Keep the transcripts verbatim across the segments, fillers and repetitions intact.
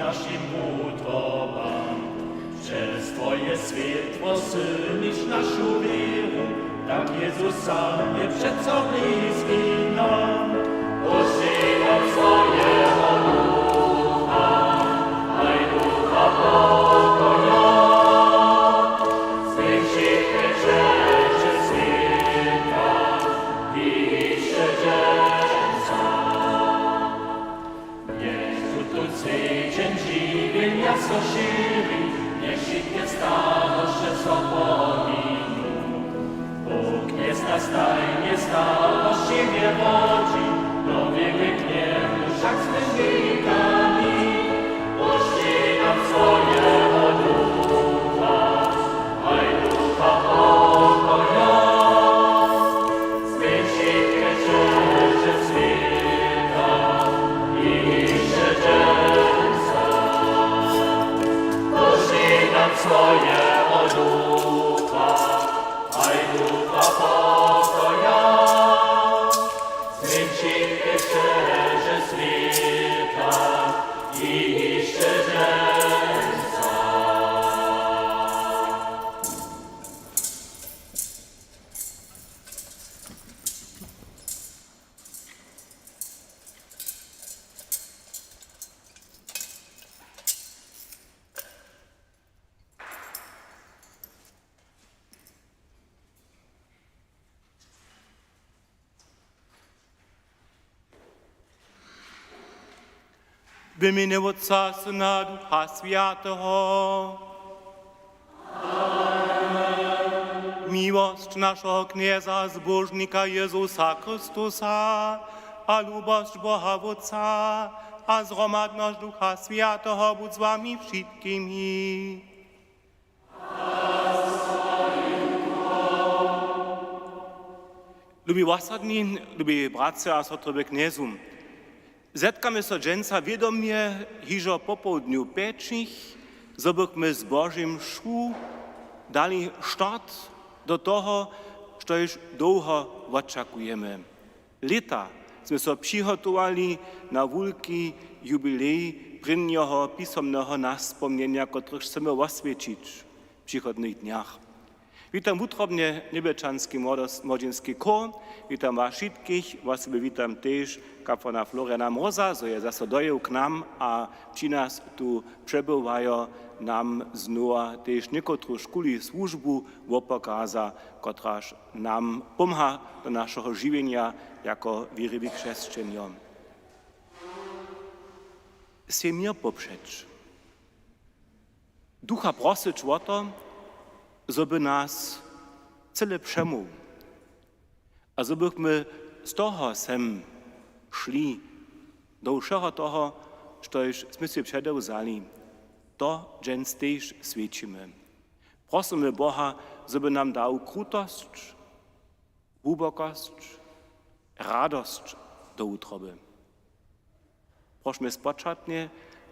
Našim wutrobam. Přez Twoje swětło sylniš našu wěru, tak Jezus sam je přeco blizki nam. Pušći nam swojeho ducha, haj ducha pokoja, zmyń wšitke křeže swěta, hišće dźensa. Njech tutón swjećeń žiwjenja so šěri, njech wšitke starosće so pominu. Bóh mjeztna stajnje starosći wjerodźi, do wěry k njemu wšak smy witani. Pušći nam swojeho ducha, haj ducha pokoja. Zmyń wšitke křeže swěta, hišće dźensa. Pušći nam swojeho ducha, haj ducha pokoja. Zmyń wšitke křeže swěta, hišće dźensa. W mjenje Wótca, Syna, Ducha Swjateho. Amen. Miłosć našeho Knjeza, Zbóžnika Jezusa Chrystusa a lubosć Boha Wótca a zhromadnosć Ducha Swjateho budź z wami wšitkimi. Lubi wosadni, lubi bratřa a sotry w Knjezu, zetkamy so dźensa wědomje hižo popołdnju pjećich, zo bychmy z Božej mšu dali štart do toho, štož dołho wočakujemy. Lěta smy so přihotowali na wulki jubilej prěnjeho pisomneho naspomnjenja, kotryž chcemy woswjećić w přichodnych dnjach. Witam wutrobnje njebjelčanski młodos-, młodźinski chór, witam was wšitkich, wosebje witam tež kapłana Floriana Mroza, zo je zaso dojěł k nam a při nas tu přebywajo, nam znowa tež někotruž kuli słužbu wopokaza, kotraž nam pomha do našeho žiwjenja jako wěriwi křesćenjo. Sej měr popřeć. Ducha prosyć wo to, zo by nas cyle přemoł a zo bychmy z toho sem šli do wšeho toho, štož smy sej předewzali. To dźens tež swjećimy. Prosymy Boha, zo by nam dał krutosć, hłubokosć, radosć do wutroby. Prošmy spočatnje,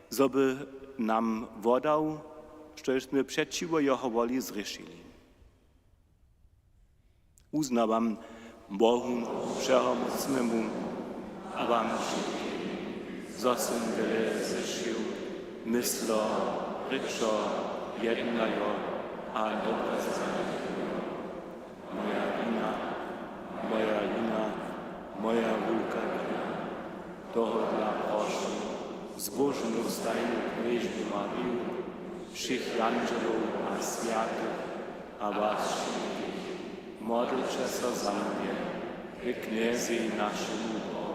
zo by nam wodał, štož smy přećiwo jeho woli zhrěšili. Wuznawam Bohu Wšehomócnemu a wam wšitkim, zo sym wjele zhrěšił, mysljo, rěčo, jednajo a dobre zanichajo. Moja wina, moja wina, moja wulka wina. Tohodla prošu zbóžnu stajnu knježnu Mariju, wšěch jandźelow a swjatych a was wšitkich, modlće so za mnje w Knjezej našemu Bohu.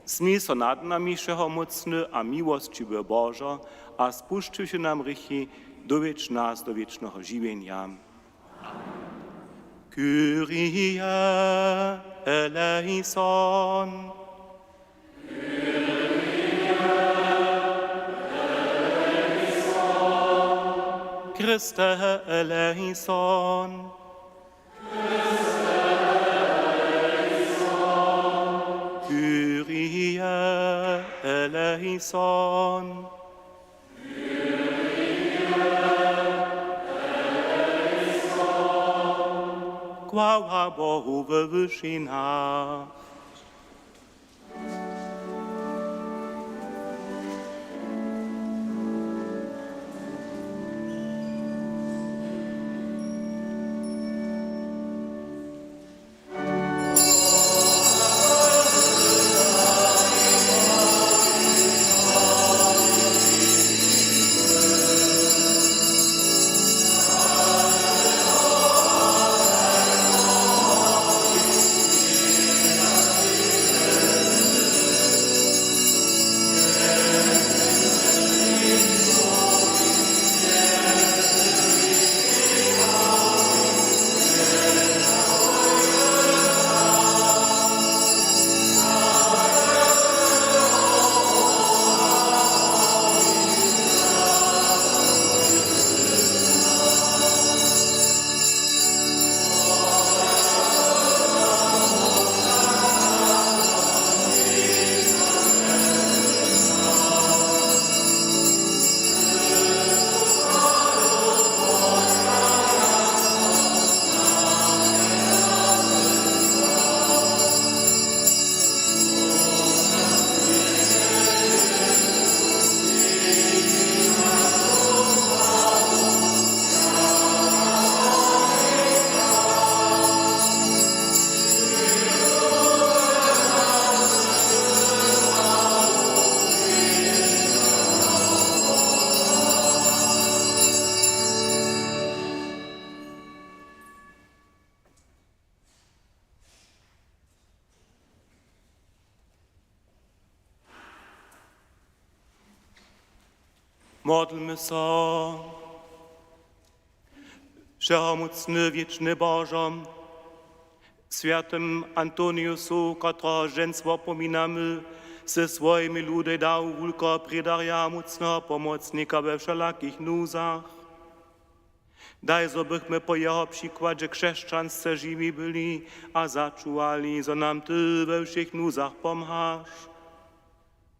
Smil so nad nami, wšehomócny a miłosćiwy Božo, a spušćiwši nam hrěchi, dowjedź nas do wěčneho žiwjenja. Kyrie eleison. Christe eleison. Kyrie eleison. Chwała Bohu we wyšinach. Modlmy so. Wšehomócny, wěčny Božo, swjatym Antoniusu, kotrehož dźensa wopominamy, sy swojemu ludej dał wulkeho prědarja, mócneho pomocnika we wšelakich nuzach. Daj, zo bychmy po jeho přikładźe křesćansce žiwi byli a začuwali, zo nam ty we wšěch nuzach pomhaš.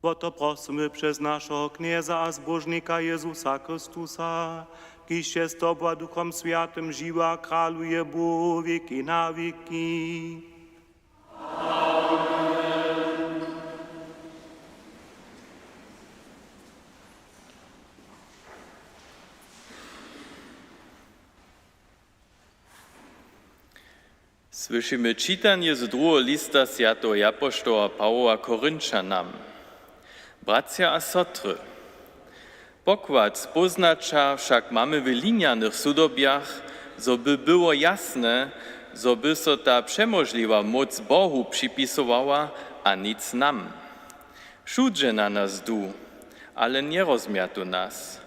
Wo to prosymy přez našeho Knjeza a Zbóžnika Jezusa Chrystusa, kiž je z tobu a Duchom Swjatym žiwy a kraluje Bóh wěki na wěki. Słyšimy čitanje z druheho lista swjateho japoštoła Pawoła Korinćanam. Bratřa a sotry, pokład spóznaća wšak mamy w linjanych sudobjach, zo by było jasne, zo by so ta přemóžliwa móc Bohu připisowała a nic nam. Wšudźe na nas du, ale njerozmjatu nas.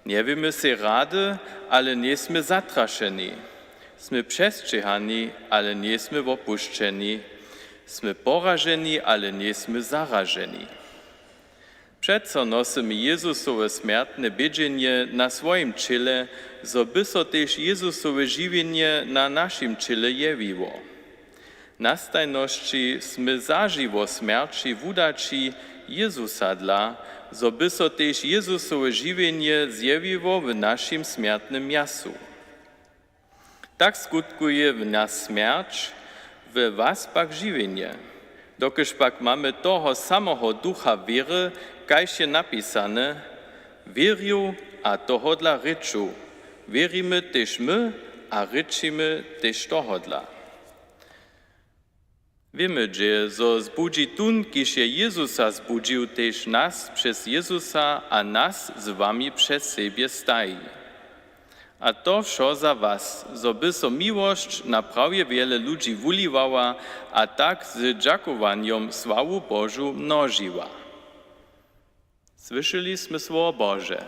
Njewěmy sej rady, ale njejsmy zatrašeni. Smy přesćěhani, ale njejsmy wopušćeni. Smy poraženi, ale njejsmy zaraženi. Přeco nosymy Jezusowe smjertne bědźenje na swojim ćěle, zo by so tež Jezusowe žiwjenje na našim ćěle jewiło. Na stajnosći smy zažiwo smjerći wudaći Jezusa dla, zo by so tež Jezusowe žiwjenje zjewiło w našim smjertnym mjasu. Tak skutkuje w nas smjerć, we was pak žiwjenje. Dokelž pak mamy toho sameho ducha wěry, kaž je napisane: Wěrju a tohodla rěču, wěrimy tež my a rěčimy tež tohodla. Wěmy dźě, zo zbudźi tón, kiž je Jezusa zbudźił, tež nas přez Jezusa a nas z wami přez sebje staji. A to wšo za was, zo by so miłosć na prawje wjele ludźi wuliwała a tak z dźakowanjom sławu Božu množiła. Słyšeli smy słowo Bože.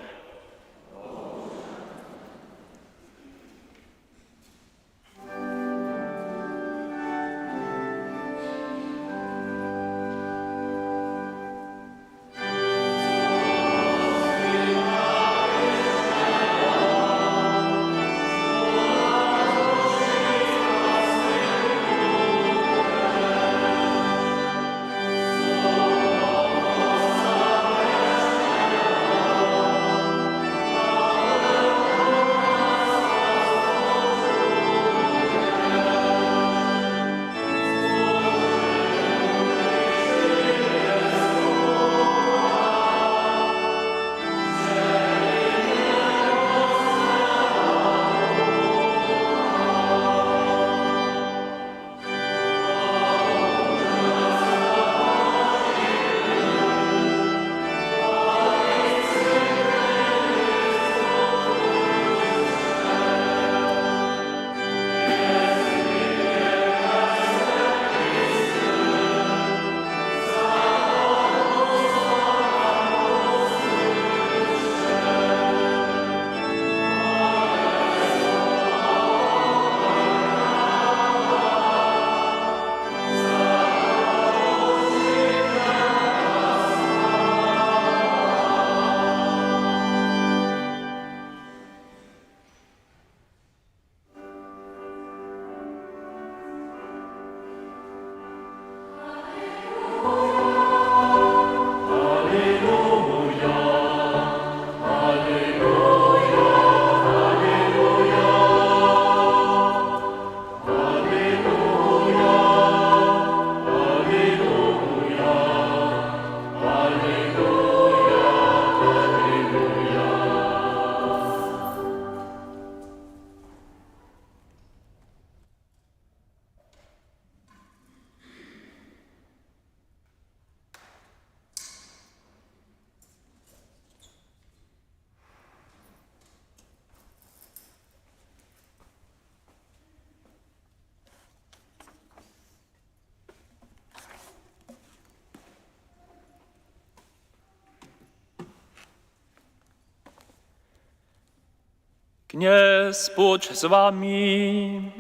Knjez budź z wami.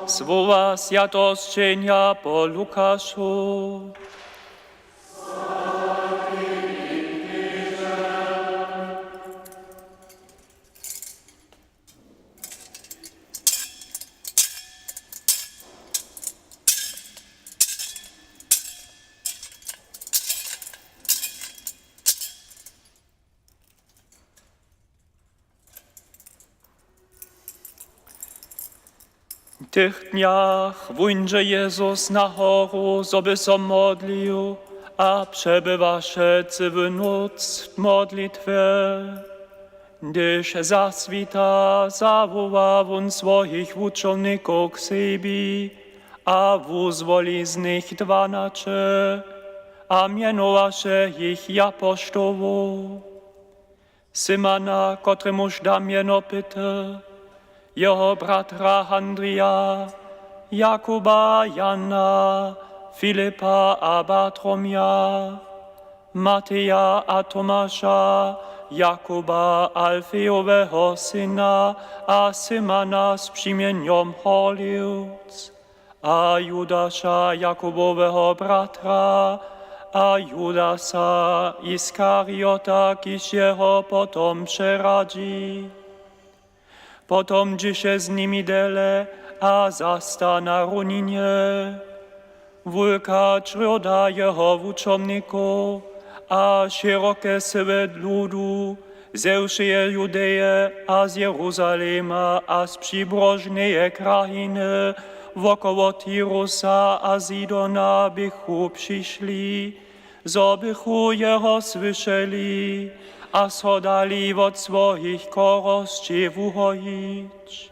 Słowa swjatosćenja po Lukašu. W tych dnjach wuńdźe Jezus na horu, zo by so modlił, a přebywaše cyłu nóc w modlitwje. Hdyž zaswita, zawoła wón swojich wučomnikow k sebi a wuzwoli z nich dwanaće a mjenowaše jich japoštołow. Simana, kotremuž da mjeno Pětr, jeho bratra Handrija, Jakuba, Jana, Filipa a Bartromja, Mateja a Tomaša, Jakuba, Alfejoweho syna, a Simana z přimjenjom Horliwc, a Judaša, Jakuboweho bratra, a Judasa Iskariota, kiž jeho potom přeradźi. Potom dźěše z nimi dele a zasta na runinje. Wulka črjóda jeho wučomnikow a šěroke syły ludu ze wšeje Judeje a z Jeruzalema a z přibrožneje krajiny wokoło Tirusa a Sidona běchu přišli, zo bychu jeho słyšeli a so dali wot swojich chorosći wuhojić.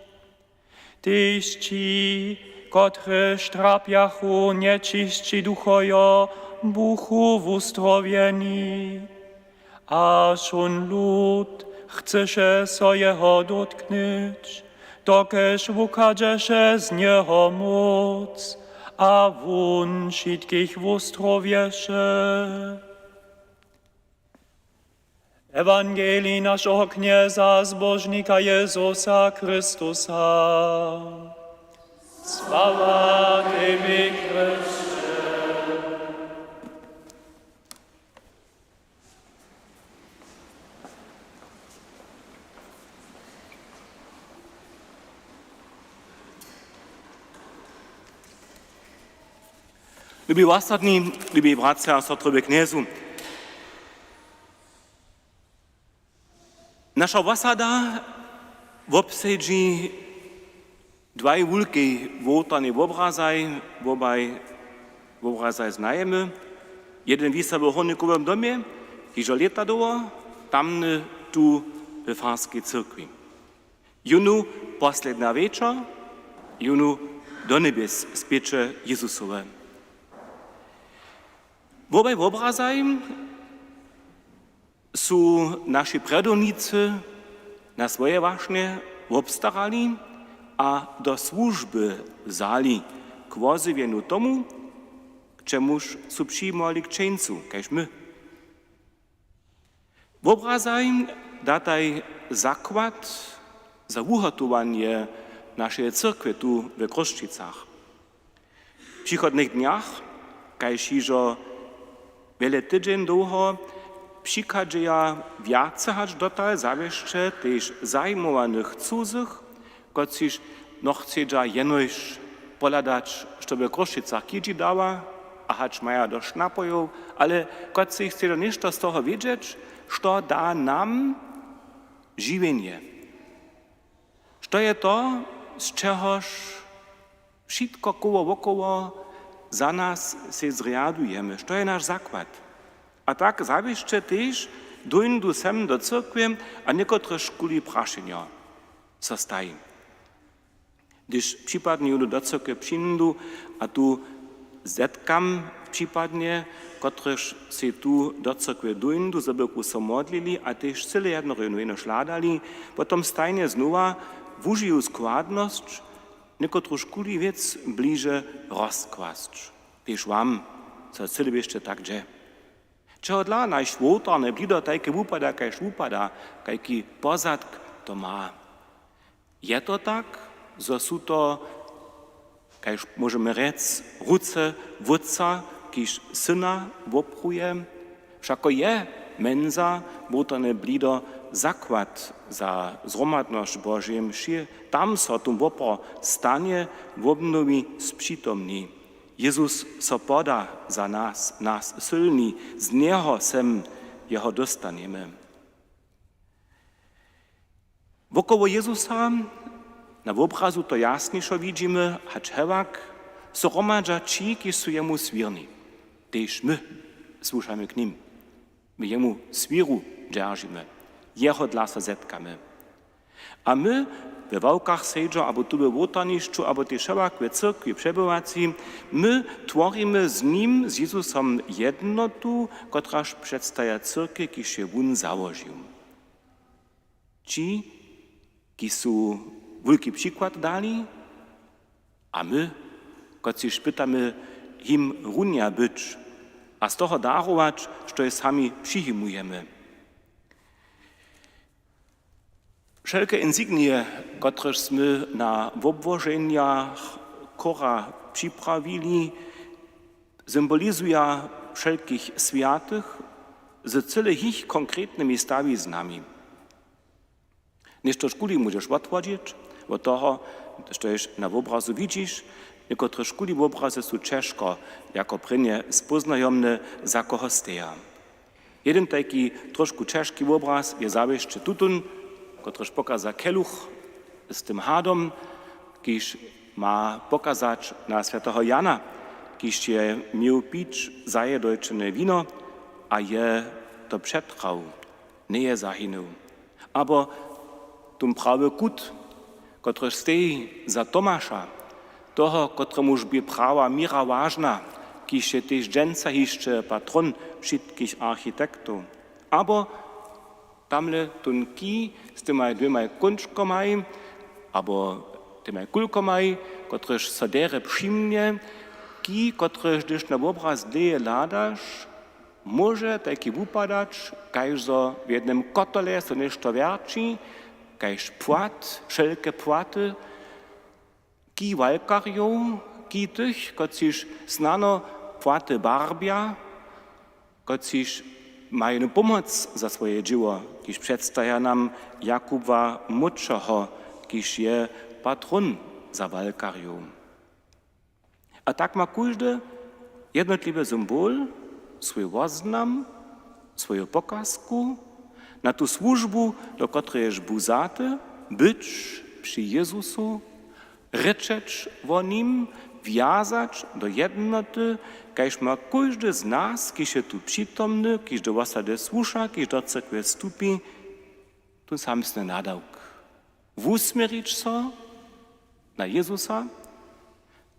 Tež ći, kotrychž trapjachu nječisći duchojo, buchu wuzdrowjeni. A wšón lud chcyše so jeho dótknyć, dokelž wuchadźeše z njeho móc, a wón wšitkich wuzdrowješe. Ewangelij našeho Knjeza Zbóžnika Jezusa Chrystusa. Sława Tebi, Chrysće. Lubi wosadni, lubi bratřa a sotry w Knjezu. Naša wosada wobsedźi dwaj wulkej wołtarnej wobrazaj, wobaj wobrazaj znajemy. Jedyn wisa w Hórnikowym domje, hižo lěta dołho, tamny tu w farskej cyrkwi. Jónu poslednja wječor, jónu do njebjes spěće Jezusowe. Wobaj wobrazaj su naši prjedownicy na swoje wašnje wobstarali a do słužby wzali k wozjewjenju tomu, k čemuž su přijimowali k čeńcu, kaž my. Wobrazaj dataj zakład za wuhotowanje našeje cyrkwje tu w Chrósćicach. W přichodnych dnjach, kaž hižo wjele tydźeń dołho, přichadźeja wjace hač dotal zawěsće tež zajimowanych cuzych, kotřiž nochcedźa jenož pohladać, što w Chrósćicach chědźi dała a hač maja dosć napojow, ale kotřiž chcedźa něšto z toho wědźeć, što da nam žiwjenje. Što je to, z čehož wšitko koło wokoło za nas sej zrjadujemy, što je naš zakład? A tak zawěsće tež dóńdu sem do cyrkwje a někotrežkuli prašenjo so staji. Hdyž připadnje jónu do cyrkwje přińdu a tu zetkam připadnje, kotrež sej tu do cyrkwje dóńdu, zo bychu so modlili a tež cyle jedno jónu jenož hladali, potom stajnje znowa wužiju składnosć, někotružkuli wěc bliže rozkłasć. Tež wam, zo cyle běsće tak dźe. Čehodla naš wołtarny blido tajke wupada, kaž wupada, kajki pozadk to ma? Je to tak, zo su to, kaž móžemy rjec, ruce Wótca, kiž Syna wopruje? Wšako je menza, wołtarne blido, zakład za zhromadnosć Božeje mši. Tam so tón wopor stanje, wobnowi, spřitomni. Jezus so poda za nas, nas sylni, z njeho sem jeho dóstanjemy. Wokoło Jezusa na wobrazu to jasnišo widźimy, hač hewak so hromadźa ći, kiž su jemu swěrni. Tež my słušamy k nim. My jemu swěru dźeržimy, jeho dla so zetkamy. A my we ławkach sedźo, abo tu we wołtarnišću, abo tež hewak we cyrkwi přebywacy, my tworimy z nim, z Jezusom, jednotu, kotraž předstaja cyrkej, kiž je wón załožił. Ći, kiž su wulki přikład dali, a my, kotřiž pytamy, jim runja być a z toho darować, štož sami přijimujemy. Wšelke insignije, kotrež smy na wobłoženjach chóra připrawili, symbolizuja wšelkich swjatych z cyle jich konkretnymi stawiznami. Něštožkuli móžeš wotwodźić wot toho, štož na wobrazu widźiš, někotrežkuli wobrazy su ćežko jako prěnje spóznajomne, za koho steja. Jedyn tajki trošku ćežki wobraz je zawěsće tutón, kotryž pokaza keluch z tym hadom, kiž ma pokazać na swjateho Jana, kiž je měł pić zajedojčene wino a je to přetrał, njeje zahinył. Abo tón prawy kut, kotryž steji za Tomaša, toho, kotremuž bě prawa měra wažna, kiž je tež dźensa hišće patron wšitkich architektow. Abo tamle tón kij z tymaj dwěmaj kónčkomaj, abo tymaj kulkomaj, kotryž so derje přimnje, kij, kotryž, hdyž na wobraz dlěje hladaš, móže tajki wupadać, kaž zo w jednym kotole so něšto wjerći, kaž płat, wšelke płaty, kij walkarjow, kij tych, kotřiž snano płaty barbja, kotřiž maja jenu pomoc za swoje dźěło, kiž předstaja nam Jakuba Młódšeho, kiž je patron za walkarjow. A tak ma kóždy jednotliwy symbol swój woznam, swoju pokazku na tu słužbu, do kotrejež bu wzaty, być při Jezusu, rěčeć wo nim, wjazać do jednoty, kaž ma kóždy z nas, kiž je tu přitomny, kiž do wosady słuša, kiž do cyrkwje stupi, tón samsny nadawk. Wusměrić so na Jezusa,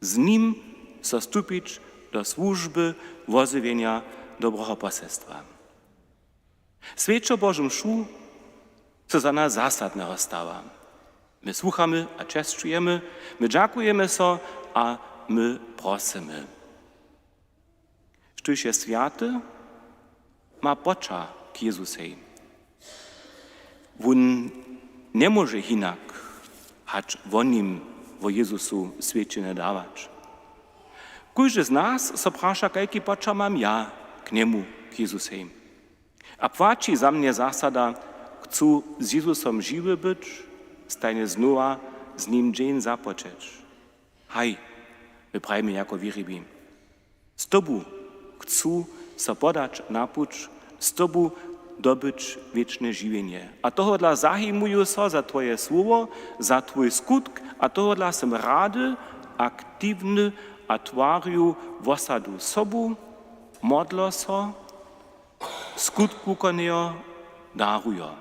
z nim so stupić do słužby wozjewjenja dobreho poselstwa. Swjećo Božu mšu so za nas zasadneho stawa. My słuchamy a česćujemy, my dźakujemy so a my prosymy. Štóž je swjaty, ma poćah k Jezusej. Wón njemóže hinak, hač wo nim, wo Jezusu swědčenje dawać. Kóždy z nas so praša, kajki poćah mam ja k njemu, k Jezusej? A płaći za mnje zasada: chcu z Jezusom žiwy być, stajnje znowa z nim dźeń započeć. Haj, my prajimy jako wěriwi: Z tobu chcu so podać na puć, z tobu dobyć wěčne žiwjenje. A tohodla zajimuju so za twoje słowo, za twój skutk, a tohodla sym rady, aktiwny a twarju wosadu sobu, modlo so, skutk wukonjejo, darujo.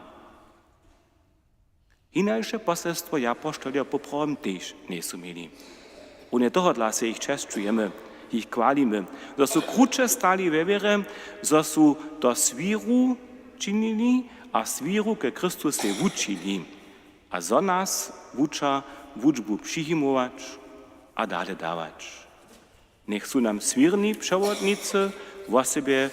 Hinaše poselstwo japoštoljo poprawom tež njejsu měli. Runje tohodla sej jich česćujemy, jich chwalimy, zo su kruće stali we wěrje, zo su to swěru činili a swěru ke Chrystusej wučili. A zo nas wuča wučbu přijimować a dale dawać. Njech su nam swěrni přewodnicy wosebje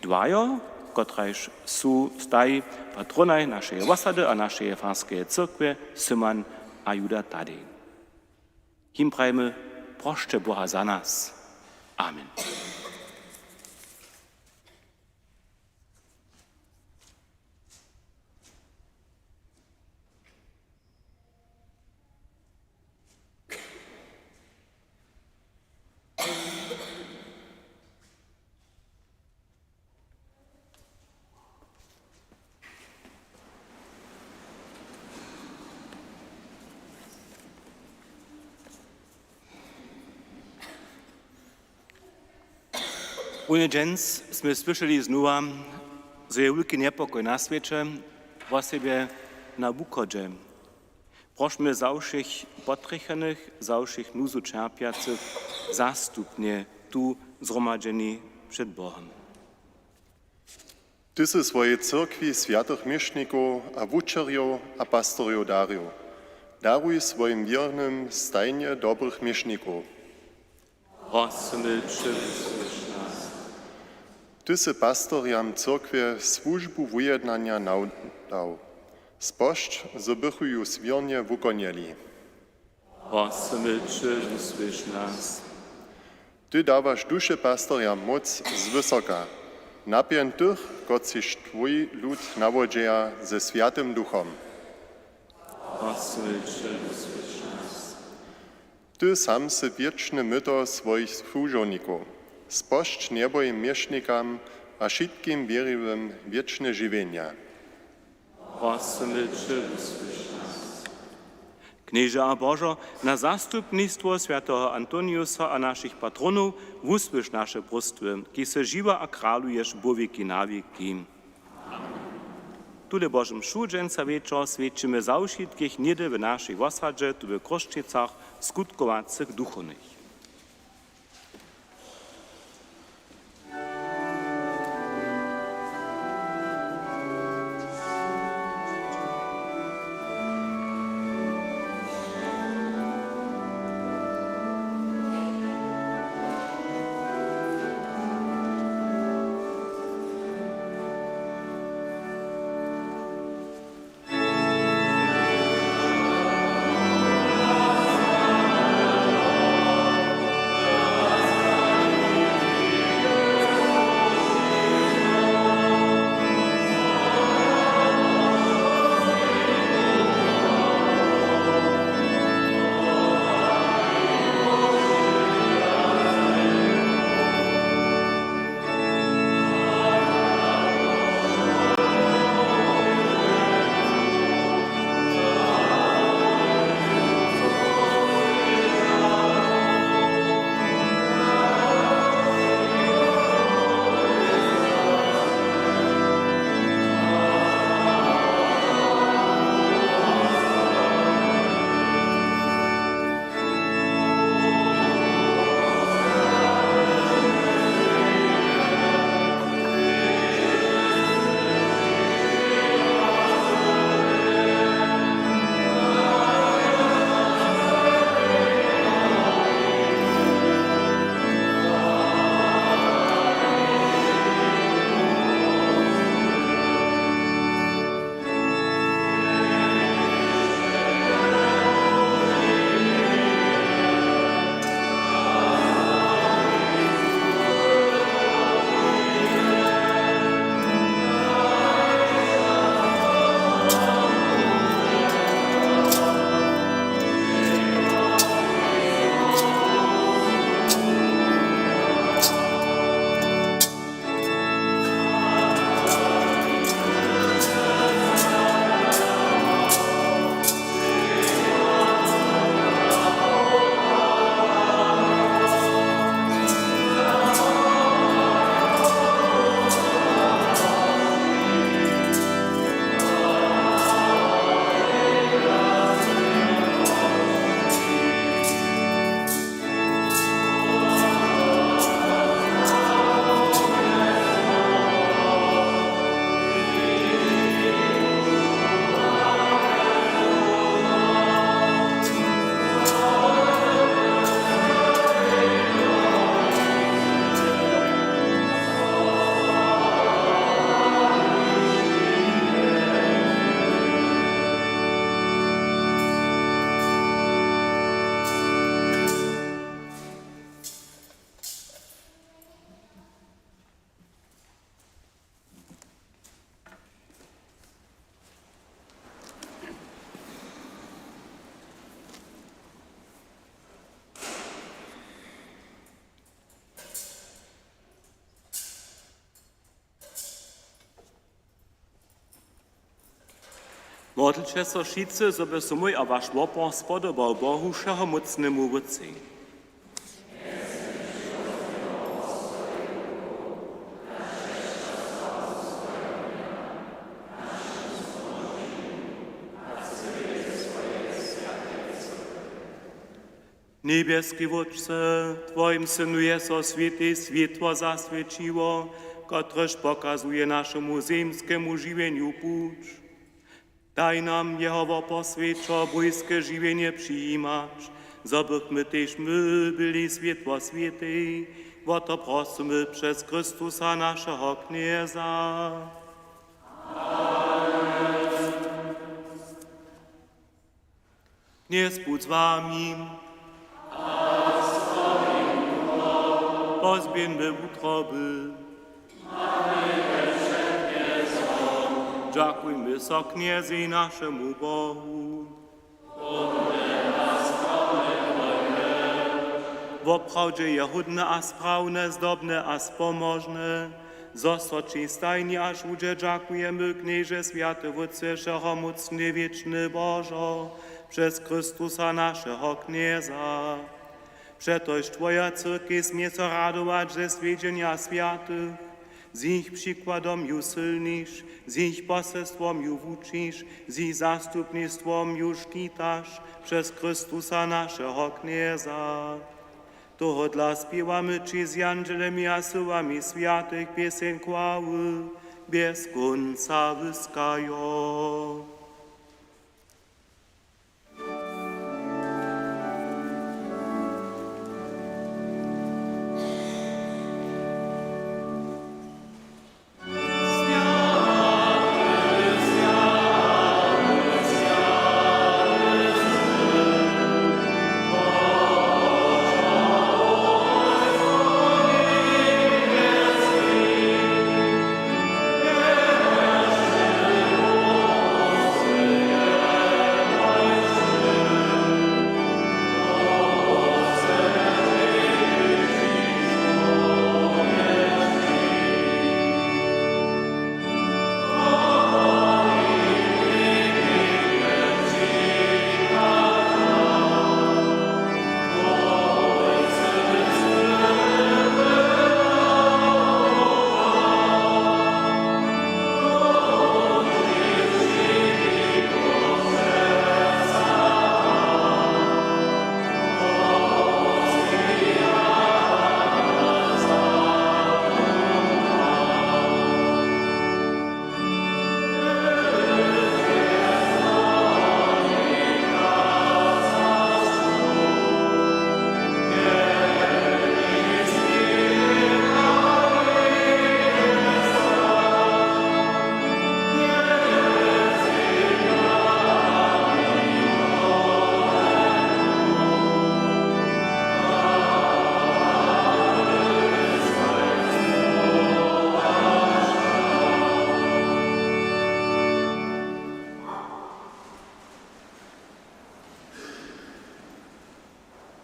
Dwajo, kotrajž su staj patronaj našeje wosady a našeje farskeje cyrkwje, Syman a Juda Tadej. Jim prajimy: Prosće Boha za nas. Amen. Runje dźens smy słyšeli znowa, zo je wulki njepokoj na swěće, wosebje na wuchodźe. Prošmy za wšěch potrjechenych, za wšěch nuzu ćerpjacych, zastupnje tu zhromadźeni před Bohom. Ty sy swojej cyrkwi swjatych měšnikow a wučerjow a pastorjow darił. Daruj swojim wěrnym stajnje dobrych měšnikow. Prosymy će, wusłyš nas. Ty sy pastorjam cyrkwje słužbu wujednanja nawdał. Spožč, zo bychu ju swěrnje wukonjeli. Prosymy će, wusłyš nas. Ty dawaš dušepastorjam móc z wysoka. Napjen tych, kotřiž twój lud nawodźeja ze Swjatym Duchom. Prosymy će, wusłyš nas. Ty sam sy wěčne myto swojich słužownikow. Spožč njebojim měšnikam a wšitkim wěriwym wěčne žiwjenje. Prosymy će, wusłyš nas. Knježe a Božo, na zastupnistwo swjateho Antoniusa a našich patronow wusłyš naše próstwy, kiž sy žiwy a kraluješ wot wěki na wěki. Tule Božu mšu dźensa wječor swjećimy za wšitkich něhdy w našej wosadźe, tu w Chrósćicach, skutkowacych duchownych. Modlće so wšitcy, zo by so mój a waš wopor spodobał Bohu, wšehomócnemu Wótcej. Njebjeski Wótče, twojim Synu je so swětej swětło zaswěćiło, kotrež pokazuje našemu zemskemu žiwjenju puć. Daj nam, jeho woposwjećo, bójske žiwjenje přijimać, zo bychmy tež my byli swětło swětej. Wo to prosymy přez Chrystusa, našeho Knjeza. Knjez budź z wami. Pozběhńmy wutroby. Dźakujmy so Knjezej, našemu Bohu. Woprawdźe je hódne a sprawne, zdobne a spomožne, zo so ći stajnje a wšudźe dźakujemy, Knježe, swjaty Wótče, wšehomócny, wěčny Božo, přez Chrystusa, našeho Knjeza. Přetož twoja cyrkej smě so radować ze swjedźenja swjatych, z jich přikładom ju sylniš, z jich poselstwom ju wučiš, z jich zastupnistwom ju škitaš, přez Chrystusa, našeho Knjeza. Tohodla spěwamy ći z jandźelemi a syłami swjatych pěseń chwały bjez kónca wyskajo.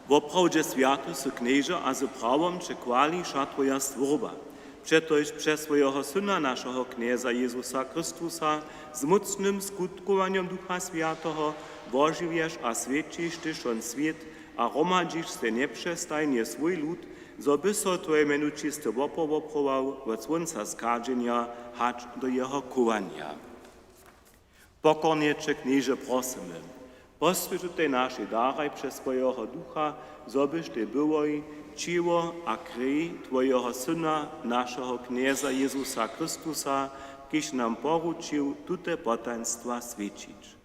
Woprawdźe swjaty sy, Knježe, a z prawom će chwali wša twoja stwórba. Přetož přez swojeho Syna, našeho Knjeza Jezusa Chrystusa, z mócnym skutkowanjom Ducha Swjateho wožiwješ a swjećiš ty wšón swět a hromadźiš sej njepřestajnje swój lud, zo by so twoje mjenu čisty wopor woprował wot słónca schadźenja hač do jeho chowanja. Pokornje će, Knježe, prosymy, poswjeć tutej našej daraj přez swojeho Ducha, zo byštej byłoj ćěło a krej twojeho Syna, našeho Knjeza Jezusa Chrystusa, kiž nam poručił tute potajnstwa swjećić.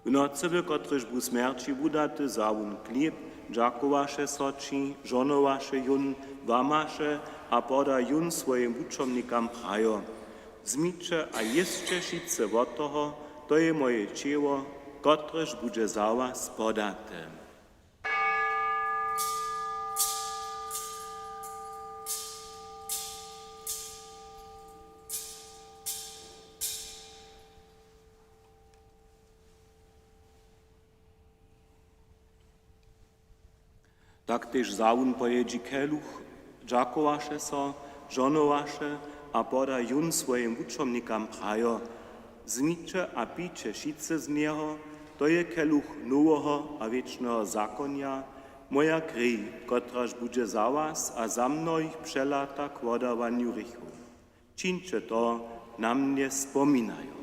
W nocy, w kotryž bu smjerći wudaty, wza wón chlěb, dźakowaše so ći, žohnowaše jón, łamaše a poda jón swojim wučomnikam, prajo: Wzmiće a jěsće wšitcy wot toho, to je moje ćěło, kotrež budźe za was podate. Tak tež wza wón po jědźi keluch, dźakowaše so, žohnowaše, A poda jón swojim wučomnikam prajo: Wzmiće a pijće wšitcy z njeho, to je keluch noweho a wěčneho zakonja, moja krej, kotraž budźe za was a za mnohich přelata k wodawanju hrěchow. Čińće to na mnje spominajo.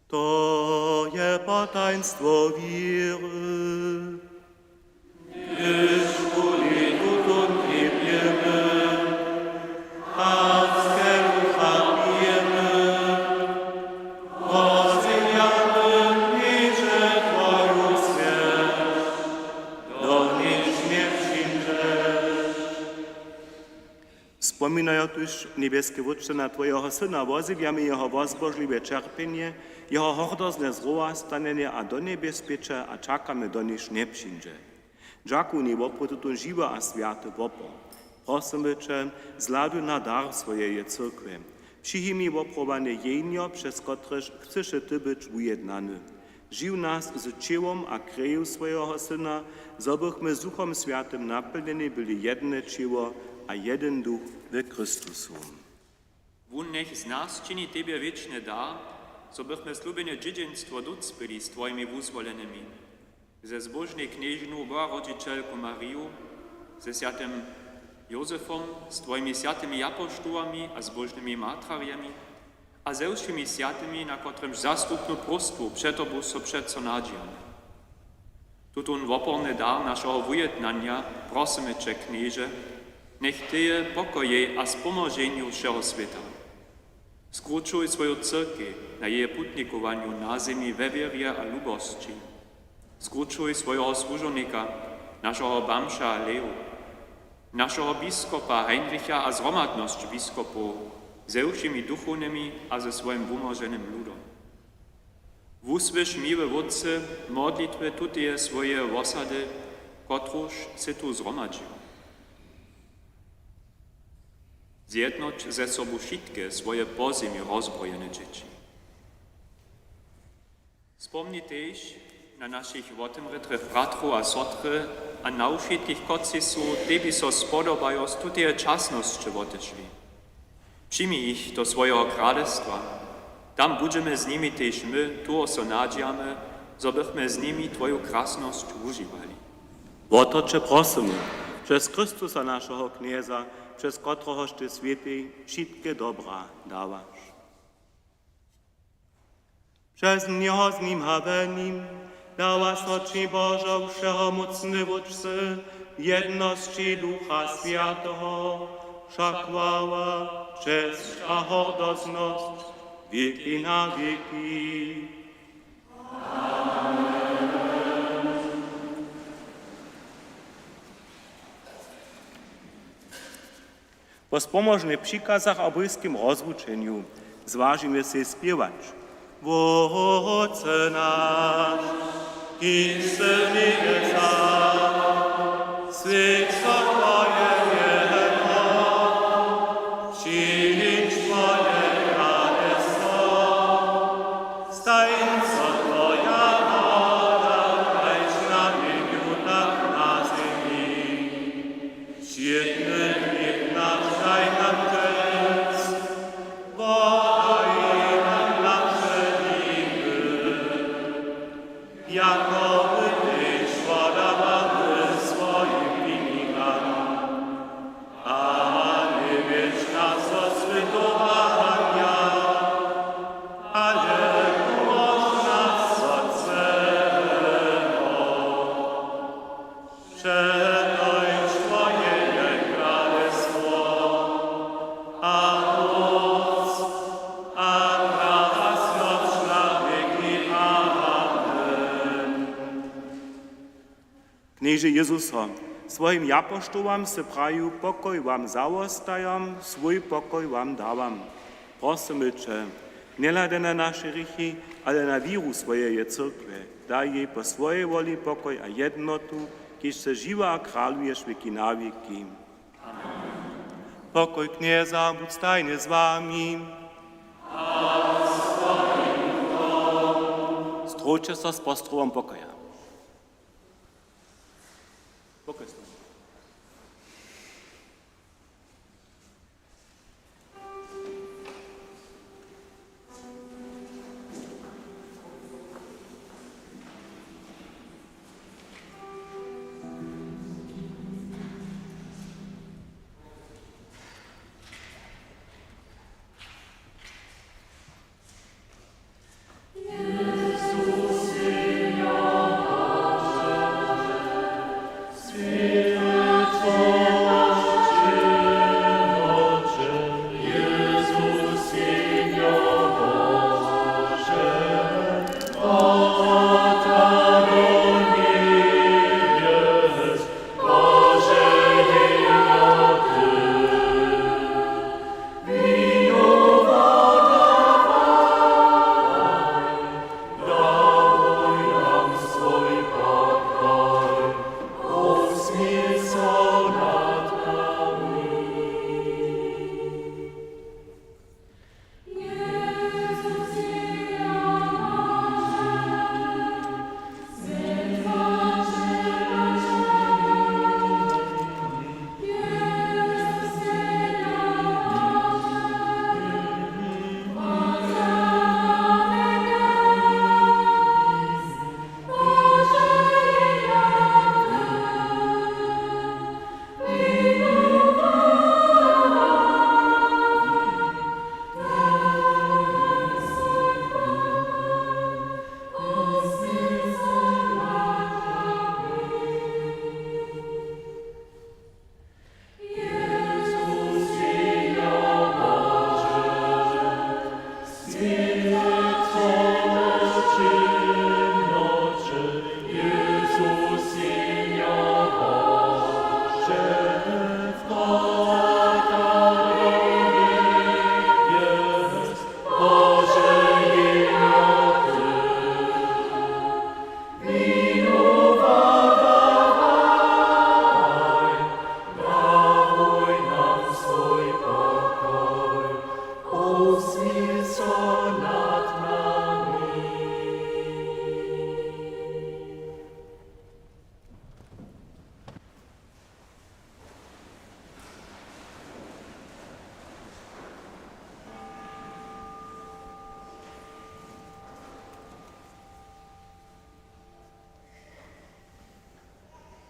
To je potajnstwo wěry. Hdyž kuli tutón trjepimy a z kelucha pijemy, wozjewjamy, Knježe, twoju smjerć, dokelž njepřińdźeš. Spominajo tuž, njebjeski Wótče, na twojeho Syna, wozjewjamy jeho wozbožliwe ćerpjenje, jeho hordozne zrowastanjenje a do njebjes spěće a čakamy, dokelž njepřińdźe. Dźakowni wopr tutón žiwy a swjaty wopor. Prosymy će, zhladuj na dar swojeje cyrkwje. Přijmi woprawdanje jehnjo, přez kotrež chcyše ty być wujednany. Žiw nas z ćěłom a kreju swojeho Syna, zo bychmy z Duchom Swjatym napjelnjeni byli jedne ćěło a jedyn duch we Chrystusu. Wón njech z nas čini tebje wěčny dar, zo bychmy slubjene dźědźenstwo dócpěli z twojimi wuzwolenymi, ze zbóžnej knježnu Boharodźićelku Mariju, ze swjatym Józefom, z twojimi swjatymi japoštołami a zbóžnymi martrarjemi, a ze wšěmi swjatymi, na kotrymž zastupnu próstwu před tobu so přeco nadźijamy. Tutón woporny dar našeho wujednanja prosymy će, Knježe, njech tyje pokojej a spomoženju wšeho swěta. Skrućuj swoju cyrkej na jeje putnikowanju na zemi we wěrje a lubosći. Skrućuj swojeho słužownika, našeho bamža Leju, našeho biskopa Heinricha a zhromadnosć biskopow ze wšěmi duchownymi a ze swojim wumoženym ludom. Wusłyš, miły Wótče, modlitwy tuteje swojeje wosady, kotruž sy tu zhromadźił. Zjednoć ze sobu wšitke swoje po zemi rozbrojene dźěći. Spomni tež na našich wotemrětych bratrow a sotry a na wšitkich, kotřiž su tebi so spodobajo z tuteje časnosće wotešli. Přijmi jich do swojeho kralestwa. Tam budźemy z nimi tež my, tuž so nadźijamy, zo bychmy z nimi twoju krasnosć wužiwali. Wo to će prosymy, přez Chrystusa, našeho Knjeza, přez kotrehož ty swětej wšitke dobra dawaš. Přez njeho, z nim a we nim dawa so ći, Božo, wšehomócny Wótče, w jednosći Ducha Swjateho, wša chwała, česć a hordoznosć wěki na wěki. Po spomožnych přikazach a bójskim rozwučenju zwažimy sej spěwać: Wótče naš, kiž sy w njebjesach, swjeć so twoje mjeno, přińdź twoje kralestwo, stań so twoja wola, kaž na njebju, tak na zemi. Wšědny chlěb naš daj nam dźensa, wodaj nam naše winy, jako my tež wodawamy swojim winikam. A njewjedź nas do spytowanja, ale wumóž nas wot złeho. Přetož twoje je kralestwo a móc a krasnosć na wěki. Amen. Knježe Jezuso, swojim japoštołam sy prajił: Pokoj wam zawostajam, swój pokoj wam dawam. Prosymy će, njehladaj na naše hrěchi, ale na wěru swojeje cyrkwje. Daj jej po swojej woli pokoj a jednotu, kiž sy žiwy a kraluješ wěki na wěki. Amen. Pokoj Knjeza budź stajnje z wami. Zdrójće so z postrowom pokoja. Pokoj z wami.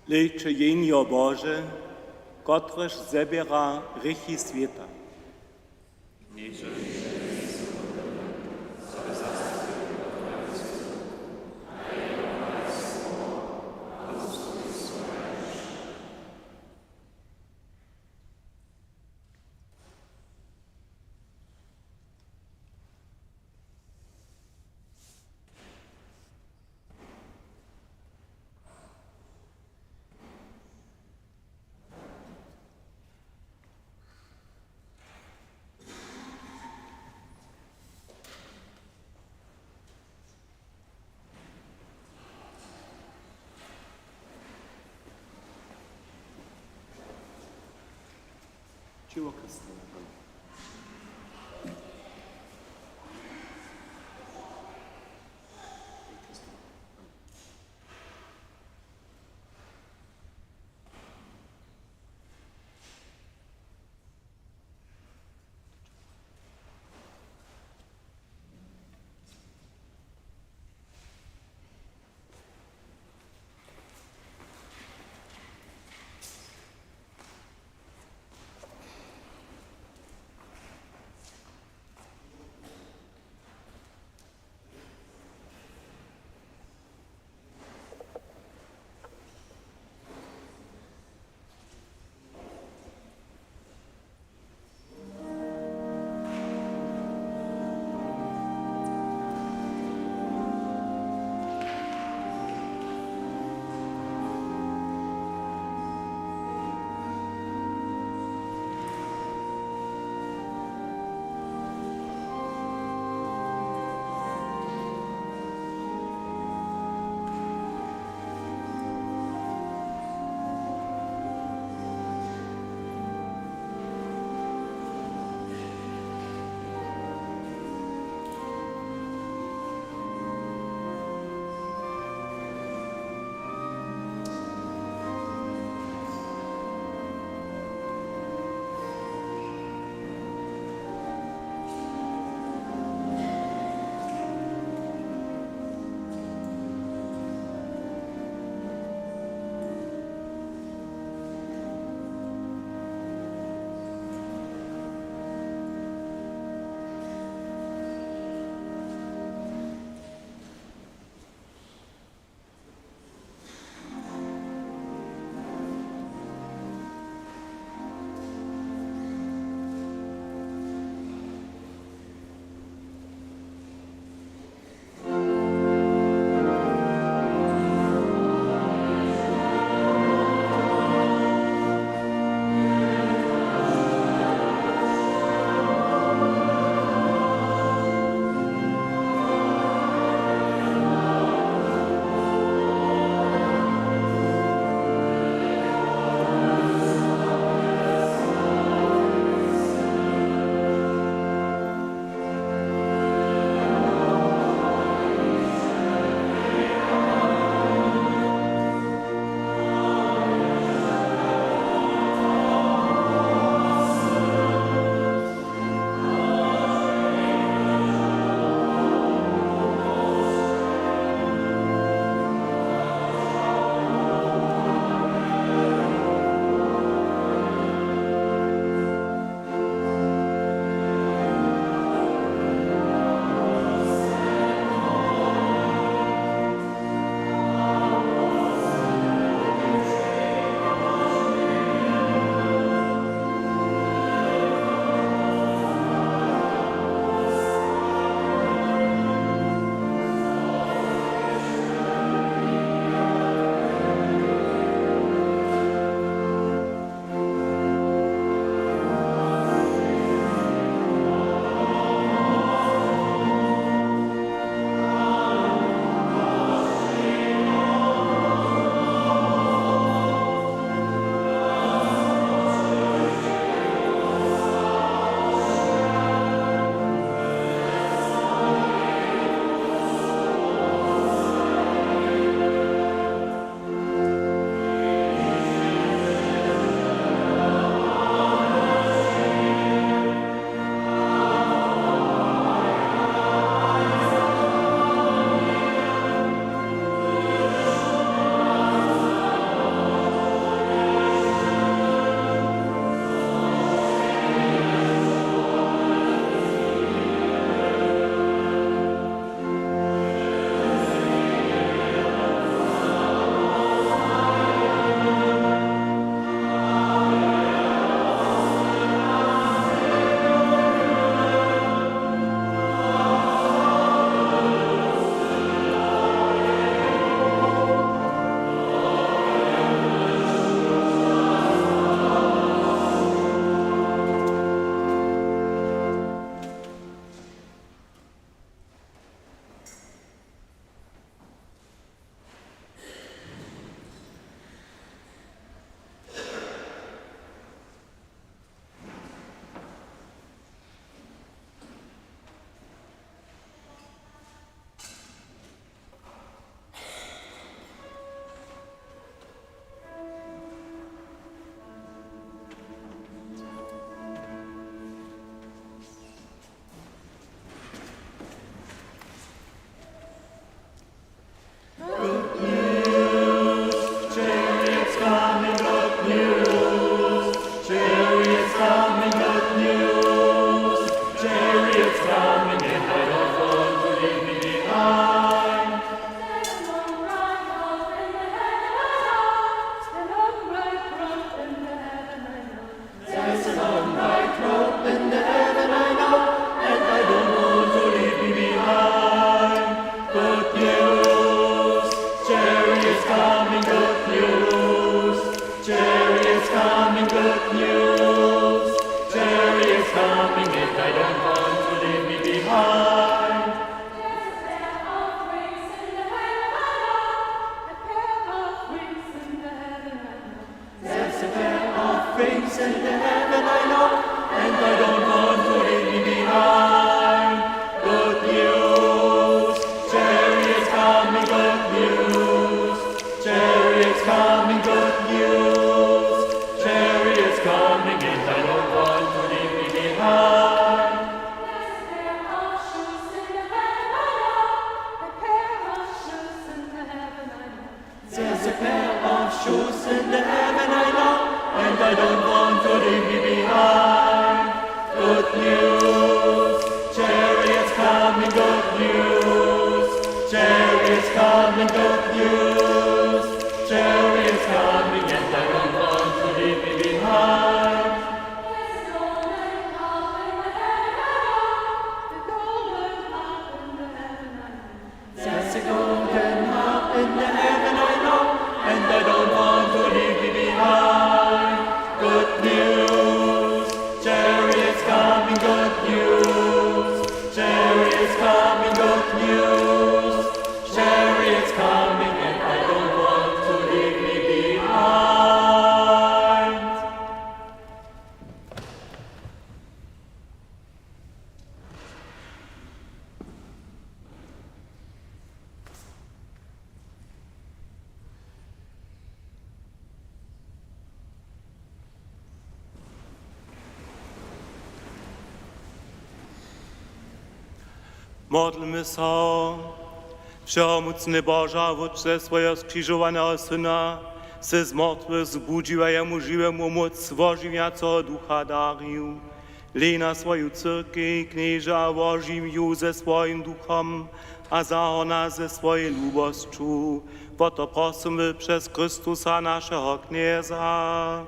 Hlejće, Jehnjo Bože, kotrež zběra hrěchi swěta. Ćěło Chrystowe. Things in the heaven I know, and I don't want to leave me behind. Good news, chariots coming, good news, chariots coming, good news, chariots coming, and I don't want to leave me behind. There's a pair of shoes in the heaven I know, and I don't want to leave me behind. Good news, chariots coming, good news, chariots coming, good news, chariots coming, and I don't want to leave me behind. There's a golden harp in the heaven I know, and I don't want to leave me behind. Good news, chariots coming, good news, chariots coming, good news, chariots coming, and I don't want to leave me behind. Modlmy so. Wšehomócny Božo, Wótče, swojeho skřižowaneho Syna sy z mortwych zbudźił a jemu žiwemu móc wožiwjaceho Ducha darił. Hlej na swoju cyrkej, Knježe, a wožiw ju ze swojim Duchom a zahor nas ze swojej lubosću. Wo to prosymy přez Chrystusa, našeho Knjeza.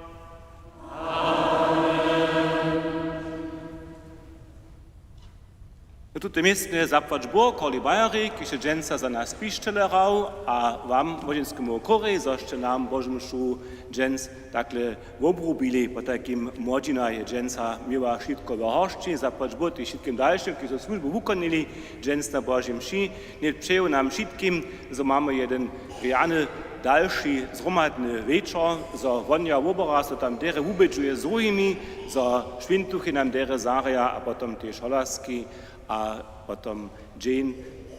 Na tutym městnje zapłać Bóh Korli Bajerik, kiž je dźensa za nas pišćele hrał, a wam, młodźinskemu chórej, zo sće nam Božu mšu dźens takle wobrubili. Potajkim młodźina je dźensa měła wšitko we hosći. Zapłać Bóh tež wšitkim dalšim, kiž su słužbu wukonili dźens na Božej mši. Nětk přeju nam wšitkim, zo mamy jeden rjany dalši zhromadny wječor, zo wonja wobora so tam derje wubědźuje z druhimi, zo šwintuchy nam derje zahraja a potom tež holaski a potom dźeń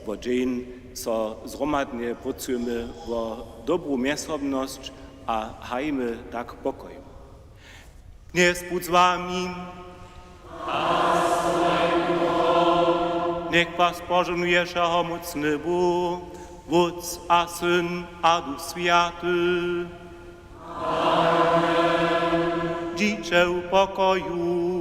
wo dźeń so zhromadnje prócujemy wo dobru mjezsobnosć a hajimy tak pokoj. Knjez budź z wami. Njech was požohnuje wšehomócny Bóh, Wótc a Syn a Duch Swjaty. Dźiće w pokoju.